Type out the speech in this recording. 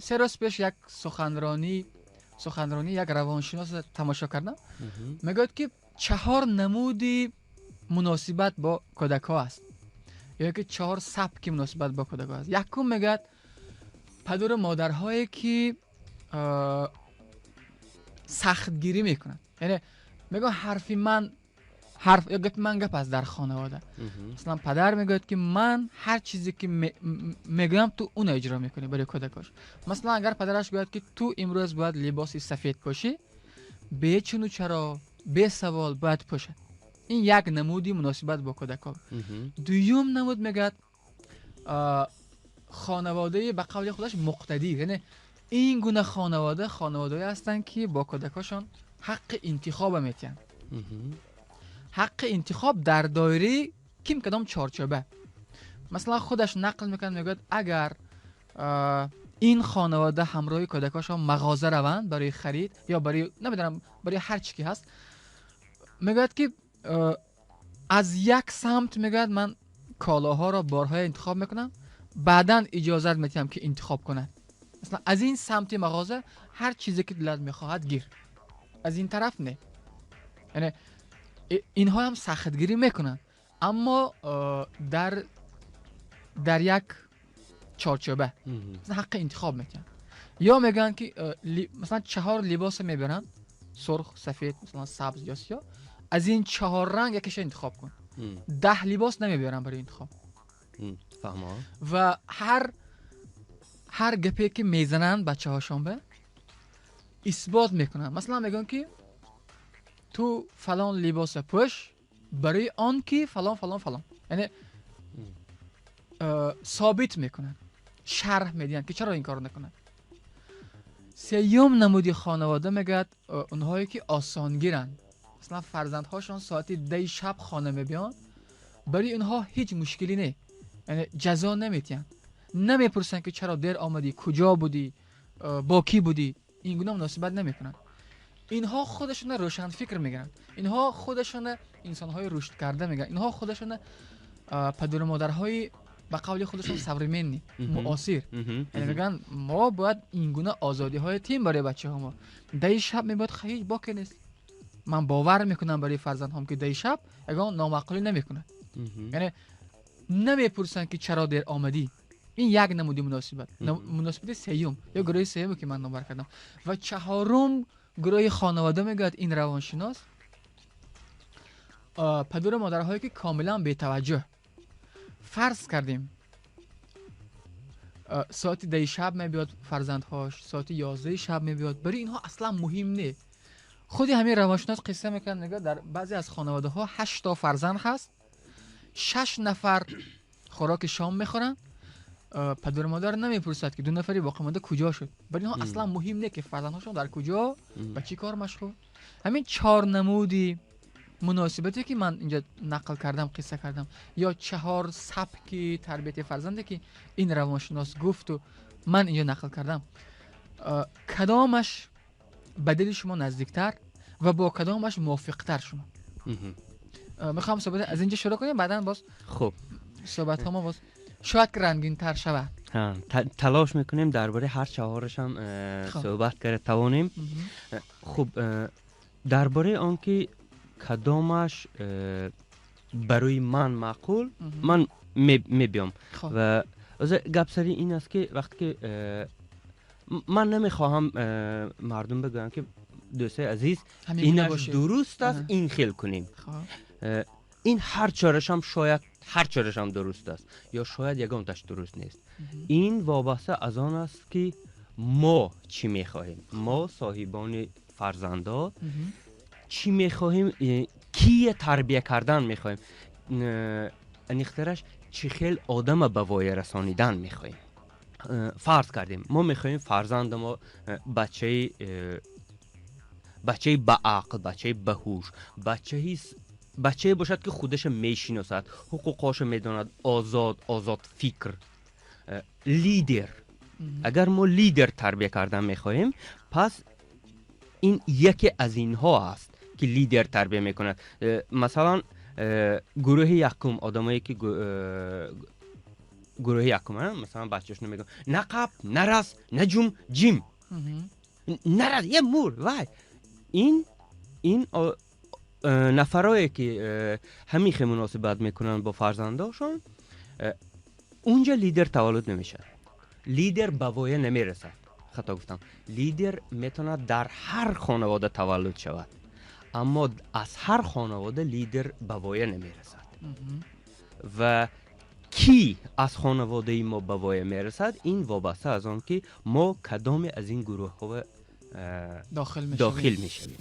3 рӯз пеш як суханронӣ як равоншинос тамошо кардам. Мегӯяд, ки чаҳор намуди муносибат бо кӯдакҳо аст ё ки чаҳор сабки муносибат бо кӯдакҳо аст. Якум, мегӯяд, падару модарҳое ки сахтгирӣ мекунанд, яъне мегӯяд, ҳарфи ман ҳарф ё гапи ман гап аст дар хонавода. Масалан, падар мегӯяд, ки ман ҳар чизе ки мегӯям, ту уно иҷро мекунӣ барои кӯдакош. Масалан, агар падараш гӯяд, ки ту имрӯз бояд либоси сафед пӯшӣ, бечуну чаро, бесавол бояд пӯшад. Ин як намуди муносибат бо кӯдакон. Дуюм намуд, мегӯяд, хонаводаи ба қавли худаш муқтадир, яъне ин гуна хонавода хонаводае ҳастанд, ки бо кӯдакошон ҳаққи интихоба метиҳанд, ҳаққи интихоб дар доираи ким кадом чорчӯба. Масалан, худаш нақл мекунад, мегӯяд, агар ин хонавода ҳамроҳи кӯдакошон мағоза раванд барои харид ё барои, намедонам, барои ҳар чӣ ки ҳаст, мегӯяд, ки аз як самт, мегӯяд, ман колоҳоро, борҳоя интихоб мекунам, баъдан иҷозат метиҳам, ки интихоб кунад. Масалан, аз ин самти мағоза ҳар чизе ки дилат мехоҳад, гир, аз ин тараф не. Яъне инҳоам сахтгирӣ мекунанд, аммо дар як чорчӯба ҳаққи интихоб метиҳанд. Ё мегӯянд, ки масалан, чаҳор либосе мебаранд: сурх, сафед, масалан, сабз ё сиёҳ. Аз ин чаҳор ранг якеша интихоб кун. 10 либос намебарам барои интихоб. Ва ҳар гапе ки мезананд бачаҳошон, ба исбот мекунанд. Масалан, мегӯянд, ки ту фалон либоса пӯш барои он ки фалон, фалон, фалон, яъне собит мекунанд, шарҳ медиҳанд, ки чаро ин корро накунад. Сеюм намуди хонавода, мегӯяд, онҳое ки осонгиранд. Масалан, фарзандҳошон соати 10-и шаб хона мебиёнд, барои инҳо ҳеҷ мушкилӣ не, яъне ҷазо наметиҳанд, намепурсанд, ки чаро дер омадӣ, куҷо будӣ, бо кӣ будӣ. Ин гуна муносибат намекунанд. Инҳо худашона рӯшанфикр мегӯянд, инҳо худашона инсонҳои рушдкарда мегӯянд, инҳо худашона падару модарҳои ба қавли худашон современный, муосир. Яъне мегӯянд, мо бояд ин гуна озодиҳои тим барои бачаҳо. Мо 10-и шаб мебояд, ҳеҷ боке нест, ман бовар мекунам барои фарзандҳом, ки 10-и шаб ягон номаъқулӣ намекунад. Яъне намепурсанд, ки чаро дер омадӣ. Ин як намуди муносибат, муносибати сеюм ё гурӯҳи сеюме, ки ман номбар кардам. Ва чаҳорум гурӯҳи хонавода, мегӯяд ин равоншинос, падару модарҳое ки комилан бетаваҷҷӯҳ. Фарз кардем, соати 10-и шаб мебиёд фарзандҳош, соати 11-и шаб мебиёд, барои инҳо аслан муҳим не. Худи ҳамин равоншинос қисса мекунад, мегӯяд, дар баъзе аз хонаводаҳо ҳашто фарзанд ҳаст, шаш нафар хӯроки шом мехӯранд, падару модар намепурсад, ки ду нафари боқимонда куҷо шуд. Барои инҳо аслан муҳим не, ки фарзандҳошон дар куҷо, ба чӣ кор машғул. Ҳамин чор намуди муносибате, ки ман инҷа нақл кардам, қисса кардам, ё чаҳор сабки тарбияти фарзанде, ки ин равоншинос гуфту ман инҷо нақл кардам, кадомаш ба дили шумо наздиктар ва бо кадомаш мувофиқтар шумо? Мехоҳам суҳбат аз инҷо шурӯъ кунем, баъдан боз хуб суҳбатҳо мо боз шояд ки рангинтар шавад. Талош мекунем, дар бораи ҳар чаҳорашам суҳбат карда тавонем. Хуб, дар бораи он ки кадомаш барои ман маъқул, ман мебиём. Ва гап сари ин аст, ки вақте ки ман намехоҳам мардум бигӯянд, ки дӯстои азиз, инаш дуруст аст, ин хел кунем. Ин ҳар чорашам шояд, ҳар чорашам дуруст аст ё шояд ягонташ дуруст нест. Ин вобаста аз он аст, ки мо чӣ мехоҳем, мо соҳибони фарзандо чӣ мехоҳем, кия тарбия кардан мехоҳем, аниқтараш, чӣ хел одама ба воя расонидан мехоҳем. Фарз кардем, мо мехоҳем фарзандамо бачаи баақл, бачаи баҳуш, бачае бошад, ки худаша мешиносад, ҳуқуқҳоша медонад, озод, озодфикр, лидер. Агар мо лидер тарбия кардан мехоҳем, пас ин яке аз инҳо аст, ки лидер тарбия мекунад. Масалан, гурӯҳи якум, одамое ки Гурӯҳи якум, масалан, бачаашон мегӯянд: нақаб, нарас, наҷум, ҷим, нарас, е мур. Вай ин нафарое, ки ҳамин хел муносибат мекунанд бо фарзандошон, унҷа лидер таваллуд намешавад, лидер ба воя намерасад. Хато гуфтам, лидер метавонад дар ҳар хонавода таваллуд шавад, аммо аз ҳар хонавода лидер ба воя намерасад. Ва кӣ аз хонаводаи мо ба воя мерасад, ин вобаста аз он, ки мо кадоме аз ин гурӯҳҳо дохил мешавем.